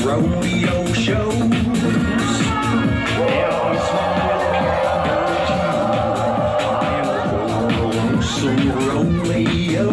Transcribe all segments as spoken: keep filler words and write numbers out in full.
Rodeo shows. Every small little cowboy town. I am a horse and rodeo.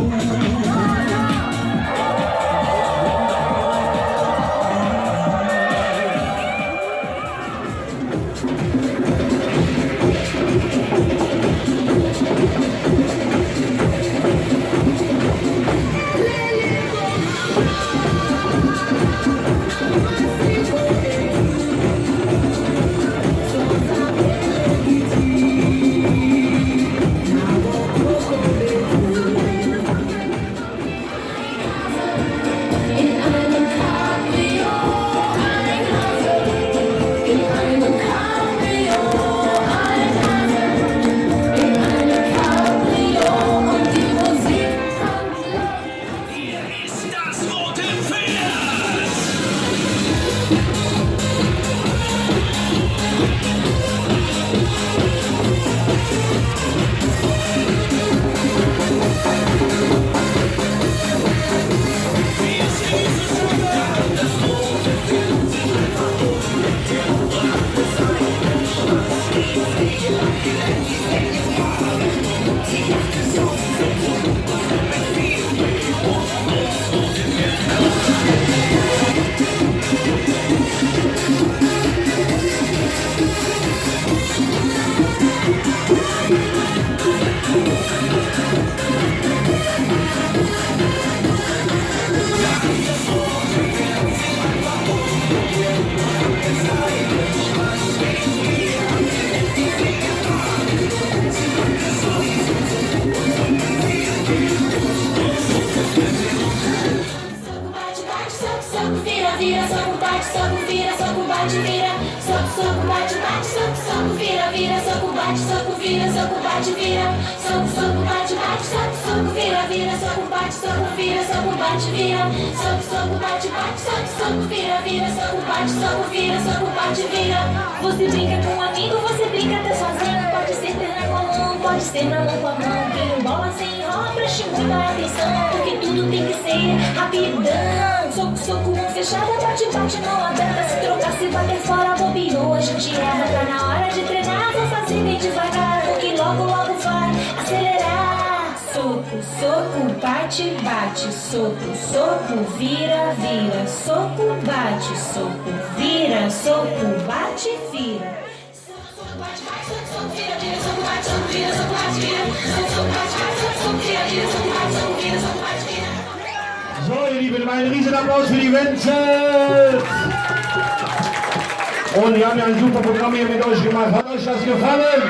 Soku bate, bate, soku, soku vira, vira, soku bate, soku vira, soku bate, vira. Soku, soku bate, bate, soku, soku vira, vira, soku bate, soku vira, soku bate, vira. Soku, soku bate, bate, soku, soku vira, vira, soku bate, soku vira, soku bate, vira. Soku, soku bate, bate, soku, soku vira, vira, soku bate, soku vira, soku bate, vira. Você brinca com um amigo, você brinca até sozinho. Pode ser perna com mão, pode ser na mão com a mão. Quem embola sem enrola, preste muita atenção, porque tudo tem que ser rapidão. Soco, soco, mão fechada, bate, bate, mão aberta. Se trocar, se bater fora, bobeou, a gente erra. Tá na hora de treinar, vou fazer bem devagar, porque logo, logo vai acelerar. Soco, soco, bate, bate, soco, soco, vira, vira, soco, bate, soco, vira, soco, bate, vira. So, ihr Lieben, immer einen riesen Applaus für die Wenzels. Und wir haben ja ein super Programm hier mit euch gemacht. Hat euch das gefallen?